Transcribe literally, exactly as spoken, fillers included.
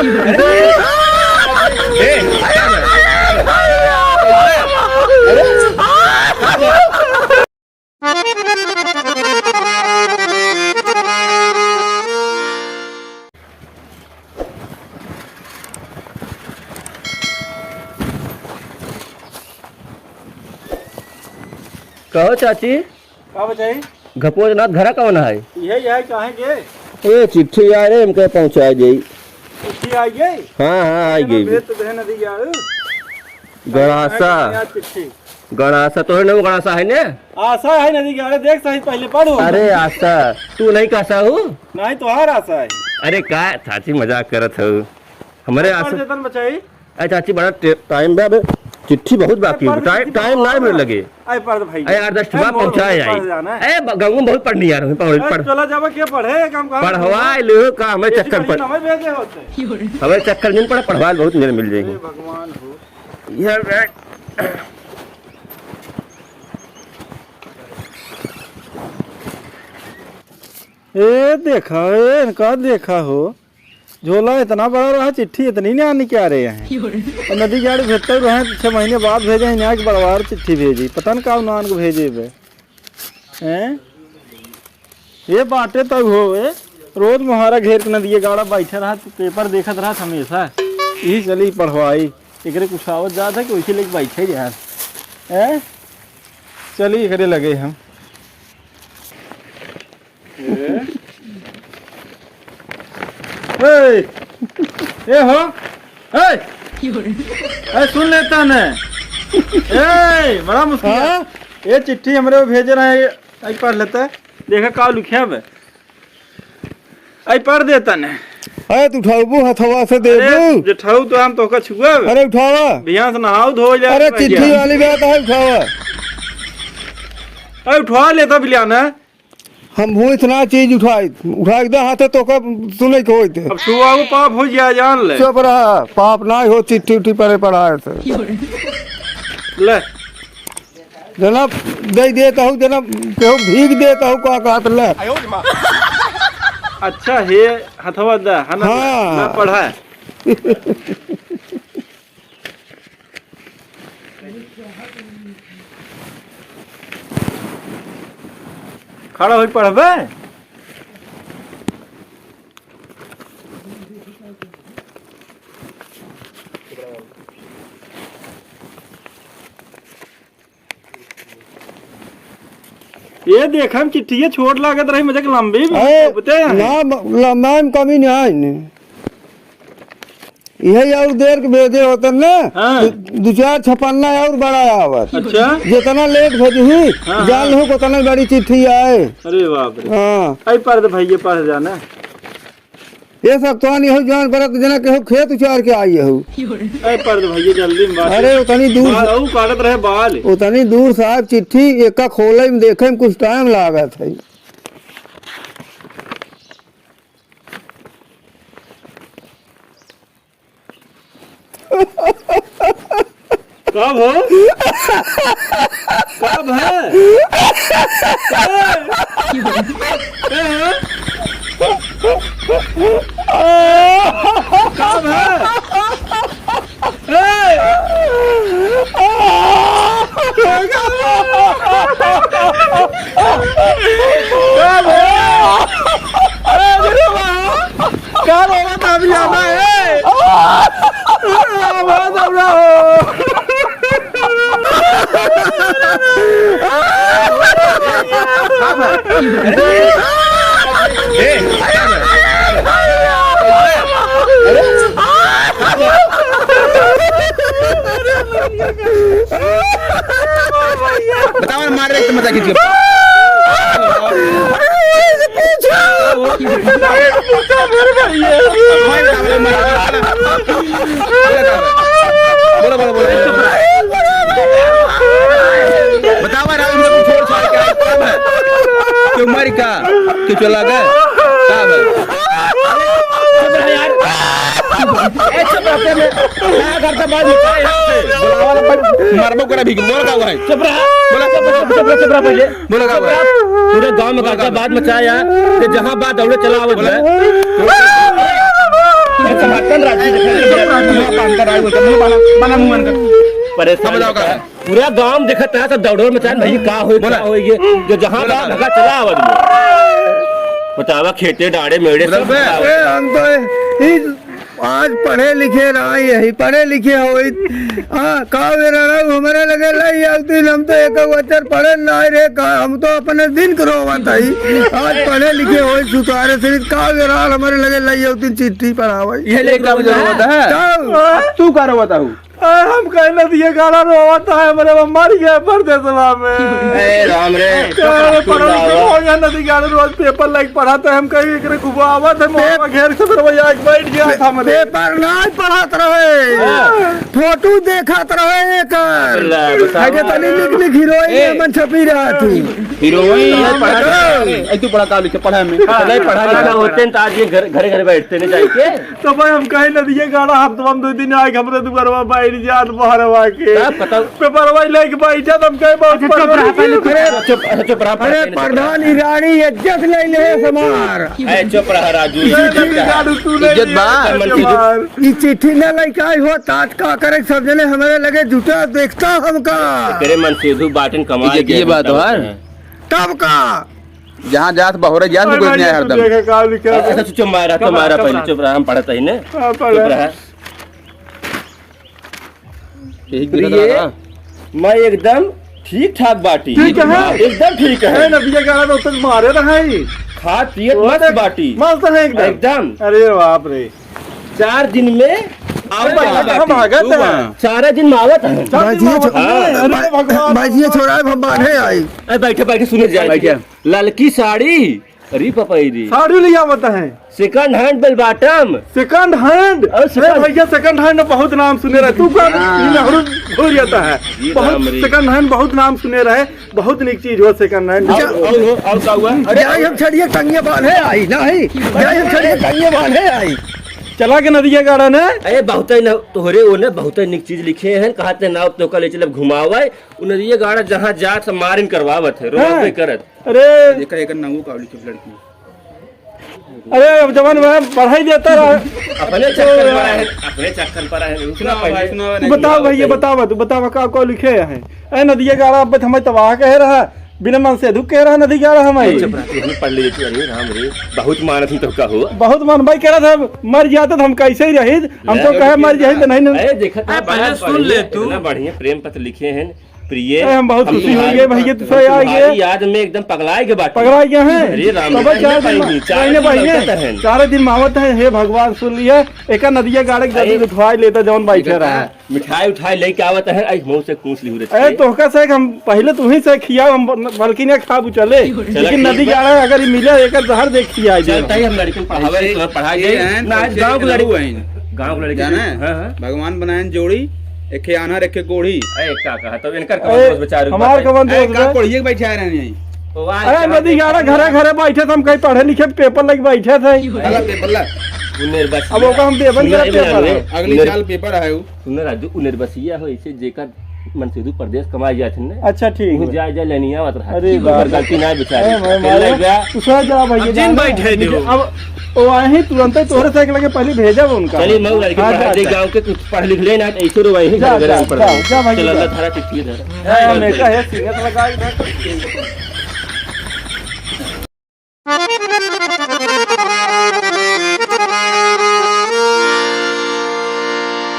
ए, कहो चाची। का बचाई? घपोजनाथ घरा कौन है? यही है, काहे के? ए, चिट्ठी आए रे, हमके पहुँचाए जाई। चिट्ठी आई गई? हाँ, हाँ, आई गई। भेज तो दे नदी गया। गणासा। चिट्ठी। गणासा, तोहरे नाम गणासा है ने? आशा है नदी गया। अरे देख सही, पहले पढ़ो। अरे आशा, तू नहीं कहसा हूँ? नहीं, तोहार आशा है। अरे का चाची मजाक करत हो? हमरे पढ़ आशा देतन बचाई। अरे चाची, बड़ा टे-, टाइम बा, अबे चिट्ठी बहुत बाकी है, टाइम, टाइम ना मिल लगे। अरे पढ़ भाई। अरे आठ दस ठो पहुँचाए जाई। पढ़ जाना है। अरे ब-, गाँव में बहुत पढ़नी यार, पढ़, अरे पढ़। चला जाबे के पढ़े, काम कहाँ पढ़वा ले का, हमें चक्कर पढ़। हमें भेजे होते। हमें चक्कर नहीं पड़ा, पढ़वा बहुत मेरे मिल जाएगी। हे भगवान हो। ये रे। ए देखा, ए इनका देखा हो। झोला इतना बड़ा रहा, चिट्ठी इतनी न्यानी क्या रहे हैं। और नदी गाड़ी भेजते रहे, छह महीने बाद भेजे हैं, यहाँ के बड़वार चिट्ठी भेजी, पता न का नान को भेजे बे। हैं? ये बाटे तब हो, ए? रोज मोहारा घेर के नदिये गाड़ा बैठे रहा, पेपर देखत रहा हमेशा। यही चली पढ़वाई, एकरे कुछ आवत जात है कि वैसे लेके बैठे यार। हैं? चली एकरे लगे हम। ए? ए, ए हो, ए, ए, सुन लेता ने। ए, बड़ा मुश्किल है। हाँ? ये चिट्ठी हमरे को भेजे रहे, आई पढ़ लेता। देखा का लिखे बे। आई पढ़ देता ने। अरे तू उठाऊ हथवा से दे अरे, दू। जे उठाऊ तो हम तोहका छुआ बे। अरे उठावा। बिहान से नहाऊ धो जा अरे भैया। चिट्ठी वाली बात है, उठावा। अरे उठवा लेता बिलिया ना। हम भूत ना चीज उठाई, उठाई दे हाथे तो कब सुने के होइत। अब सुआ को पाप हो जाए, जान ले। चुप रहा, पाप ना हो, चिट्ठी उट्ठी परे पढ़ाए से। ले। जना दे देता हूँ, जना केहू भीग देता हूँ, का कहत ले। अच्छा, हे हथवा दा, है ना? हाँ। ना पढ़ा। खड़ा होई पढ़बे। ये देखम चिट्ठिया छोट लागत रही, मुझे लंबी भी अरे, होते हैं। ना, लंबाई में कमी नहीं है इन्हें। यही और देर के भेजे होतन ना, हाँ। दु, दु चार छपन्ना और बड़ा आवत। अच्छा। जितना लेट भेजही, हाँ, जान हाँ। लो उतना बड़ी चिट्ठी आए। अरे बाप रे। हाँ। आई पढ़ दे भैया, पढ़ जाना। ये सब तो नहीं हो जान परत, जना केहू खेत उचार के आई हो। आई पढ़ दे भैया, जल्दी में बात। अरे उतनी दूर बाल, ऊ काटत रहे बाल। उतनी दूर साहब चिट्ठी एका खोले में देखे में कुछ टाइम लागत है। कब हो? कब है? ए, ए, कब है? ए! का भइया? का भइया? का भइया? का भइया? ए! बताओ ना, मार रहे तो मजा खींच के। बोलो, बोलो, बोलो। बताओ ना, उनको छोड़ छाड़ के आज कब है? क्यों मरी का? क्यों चला गया? कब है? चुप रह यार। ए, चुप रह, तेरे में क्या करता बात निकाल यहाँ से। बुलावा ना, मरबो करे भी, बोल का हुआ है? चुप रह। बोला। चुप रह, चुप रह, चुप रह पहले। बोला का चुप रह। पूरे गांव में करता बात मचाया कि जहाँ बात दौड़े चला आवत है। परेशान बताओ का? पूरा गांव देखत है, सब दौड़ दौड़ मचान, भाई, का होई, बोला। का होई, ये जो जहां बोला। बाप भगा चला आवाज में। बतावा, खेते, डाड़े, मेड़े, सब बोला बे। चला आवाज। ए, हम तो ई आज पढ़े लिखे रहा, यही पढ़े लिखे होई। हाँ, का वे रहा, हमरे लगे लई आवतीन, हम तो एक अक्षर पढ़े ना रे, का हम तो अपने दिन के रोवत हई। आज पढ़े लिखे होई, सुतारे से का वे रहा, हमरे लगे लई आवतीन चिट्ठी पढ़ावई। ये लेके रोवत है? तब। तू का रोवत हऊ? अरे हम कहे नदिया गाड़ा रोवत है, हमरे वो मर गया परदेसवा में। ए राम रे, अरे तू परदेस में बाबा। हो गया, नदी गाड़ा रोज पेपर लाइक पढ़ाते हैं, हम कहीं एकरे खूब आवत है, मोहवा घेर से फिर वही आके बैठ गया था हमरे। पेपर ना पढ़त रहे, हाँ। फोटो देखत रहे एकर। अल्लाह, बताओ। है कि तनी निक निक हीरोइन ए। में छपी रहा थी। हीरोइन है, हाँ, पढ़ा हाँ। के, ए, तू पढ़ा का लिखे, पढ़ा में। हाँ, नहीं पढ़ा पढ़ा लिखा। होते हैं तो आज ये घर, घरे घरे बैठते नहीं जाके। तो भाई हम कहे नदिया गाड़ा, हम तो हम दो दिन आए, हमरे दुआरवा बैठ जात बहरवा के। का पता? पेपरवा लेके बैठा, हम कहे बहुत अच्छा, चुप रहा, पहले चुप रहा, चुप रहा, अरे पहले चुप रहा। प्रधान ईरानी इज्जत ले ले हमार। ए, चुप रहा राजू, ये इज्जत नदी का? गाड़ू तू ले इज्जत लिया बा? इज्जत हमार। ई चिट्ठी ना लइका आई हो, तात का करे, सब जने हमरे लगे जुटा, देखता हमका। तेरे मन से दू बाटन कमाए इज्जत गए ये हैं, बात तब है। तब का? जहाँ जात बहोरे जात अरे में कोई भाई, नहीं ये तो हरदम। देखे का लिखा है। अच्छा, चुप मारा, चुप मारा, पहले चुप रहा, हम पढ़त ही ने। हाँ, पढ़ा। चुप रहा। यही प्रिय, गिरत रहा। मैं एकदम ठीक ठाक बाटी। ठीक है। एकदम ठीक है। है ना, भैया, गाना तो तक मारे रहा है। खात पियत वो मस्त तो बाटी। मस्त है एकदम। एकदम। अरे बाप रे। चार दिन में आवत अरे, है। हम आगत तू हैं। वहाँ। चार दिन में आवत है। चार दिन में बाजी आवत है। छोड़ा, अरे भगवान। बाजी छोड़ा, हम बांधे आई। अरे बैठे, बैठे, सुने जाए। बैठे। ललकी साड़ी, अरे पपाई रे। साड़ी ले आवत है। Second hand bell bottom। Second hand? अरे अरे second भैया, second hand बहुत नाम सुने रहे। तू का हाँ। ई नेहरू भूल जाता है। ये बहुत राम रे। Second hand बहुत नाम सुने रहे। बहुत निक चीज हो second hand। और, और, और का हुआ? अरे जाई हम छड़िए टंगिए बांधे आई, नहीं। जाई हम छड़िए टंगिए बांधे आई। चला के नदिया गाड़ा ने। अरे बहुत ही न, तोहरे ओने बहुत ही निक चीज लिखे हैं। कहा ते नाव तो का ले चलब घुमावे। उ नदिया गाड़ा जहाँ जात मारिन करवावत है, रोवे हाँ। करत। अरे। देखा, एकर नामो का लिखे लड़की। अरे, अब जवन वह पढ़ाई देता रहा। अपने चक्कर पर है, अपने चक्कर पर है। सुना सुनावा पहले। भाई, सुनावा तू नहीं। बतावा भैया, बतावा, तू बतावा, का, का लिखे है? ए, नदिया गाड़ा, अब हमें तबाह कहे रहा, बिना मन से दुख कहे रहा, नदी गाड़ा हमें। चुप रह, तू हमें पढ़ ले, तू, अरे राम रे, बहुत मानत ही तो का हो। बहुत मान भाई कह रहा था, मर जाते तो हम कैसे ही रहित, हम तो कहे मर जाए तो नहीं, नहीं। अरे, देखा था, अरे, पहले बड़ा सुन ले बढ़िया, तू। इतना बढ़िया प्रेम पत्र लिखे हैं। प्रिय, अरे, हम बहुत हम खुशी हो तुम्हारी, गए भैया, तुझसे हम आ गए। तुम्हारी याद में एकदम पगलाए के बाटे। पगलाए गए हैं। अरे राम, तब चार दिन, चार दिन में आवत है। चार दिन में आवत है, हे भगवान सुन लिया, एका नदिया गाड़े के जल्दी अरे। उठवाए लेता जौन बैठे रहा। मिठाई उठाई लेके आवत है, आई मुंह से कूस ली हो रही अरे है। तोहका से हम पहले तू ही से खिया, हम बल्कि नहीं खाबू चले, चला लेकिन ठीक नदी बा। गाड़ा अगर ये मिले, एक जहर देख खिया दे। चल, ताई हम लड़कन पढ़ावे, ऐसे तुम्हें पढ़ा ये दे। हैं, ना, आज ऐसे गाँव के लड़के, लड़ू हैं। गाँव के लड़के जाना हैं? है? हाँ, हाँ। भगवान बनाए जोड़ी, एक खे आन्हर, एक खे कोढ़ी। ए, का कहा? तब इनकर कवन ए, दोष बेचारू हमार बाटे? कवन ए, दोष का बा? कोढ़िए के बैठे आ रहे हैं यहीं। ओ, आज अरे, कहाँ नदी गाड़ा घरे घरे बैठे थे, हम कहीं पढ़े लिखे, पेपर लेके बैठे थे। चला, पेपर ला। उन्हें बस अब ओका हम देबन सुना, करब ये पेपर। बना लो। अगली उन्हें साल पेपर है वो। सुना राजू, उन्हें बस ये हो, इसे जेकर मन से दू परदेस कमाए जात हन ने। अच्छा, ठीक उहु बा। जाए, जाए लेनिया आवत रहा। अरे ठीक बा, बाप रे। गलती ना बेचारे। ए, भाई, चल, मारो। ले गया। तू सो जा, भाई, अब जिन जाना। बैठे दे। अब ओ आही तुरंते तोहरे साइकिल के पहले भेजब उनका। चलिए, मैं लड़के हाँ, पढ़ा जा, दे, जा। गाँव के कुछ पढ़ लिख ले ना, तो ऐसे रो वहीं जा, घर जा, घर पर जा, रहो। जा, भाई, चल, जा। अंदर धारा चिट्ठी धरा। ए, हम एक है, सीरियस लगा इधर।